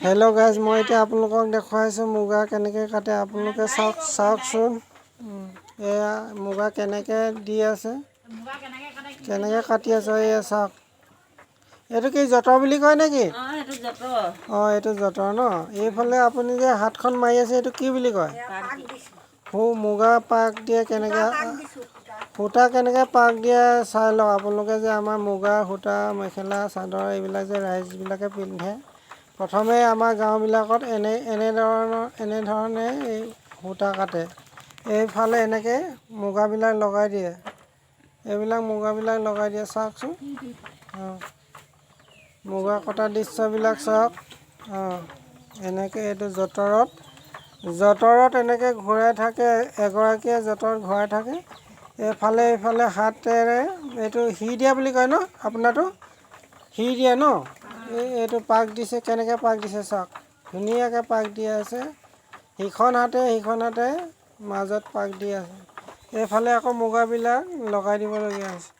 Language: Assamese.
হেল্ল' গাইজ, মই এতিয়া আপোনালোকক দেখুৱাইছোঁ মুগা কেনেকৈ কাটে। আপোনালোকে চাওক, চাওকচোন। এয়া মুগা কেনেকৈ দি আছে, কেনেকৈ কাটি আছে, এয়া চাওক। এইটো কি যঁতৰ বুলি কয় নেকি? অঁ, এইটো যঁতৰ। অঁ, এইটো যঁতৰ ন? এইফালে আপুনি যে হাতখন মাৰি আছে, এইটো কি বুলি কয়? সু মুগা পাক দিয়ে কেনেকৈ, সূতা কেনেকৈ পাক দিয়ে চাই লওক আপোনালোকে। যে আমাৰ মুগা সূতা মেখেলা চাদৰ এইবিলাক যে ৰাইজবিলাকে পিন্ধে, প্ৰথমে আমাৰ গাঁওবিলাকত এনেধৰণে এই সূতা কাটে। এইফালে এনেকৈ মুগাবিলাক লগাই দিয়ে, এইবিলাক মুগাবিলাক লগাই দিয়ে। চাওকচোন, অঁ, মুগা কটা দৃশ্যবিলাক চাওক। অঁ, এনেকৈ এইটো যঁতৰত এনেকৈ ঘূৰাই থাকে, এগৰাকীয়ে যঁতৰত ঘূৰাই থাকে। এইফালে এইফালে হাতেৰে এইটো সি দিয়া বুলি কয় ন? আপোনাৰটো সি দিয়ে ন? এই এইটো পাক দিছে, কেনেকৈ পাক দিছে চাওক। ধুনীয়াকৈ পাক দি আছে, সিখন হাতে সিখন হাতে মাজত পাক দি আছে। এইফালে আকৌ মুগাবিলাক লগাই দিবলগীয়া হৈছে।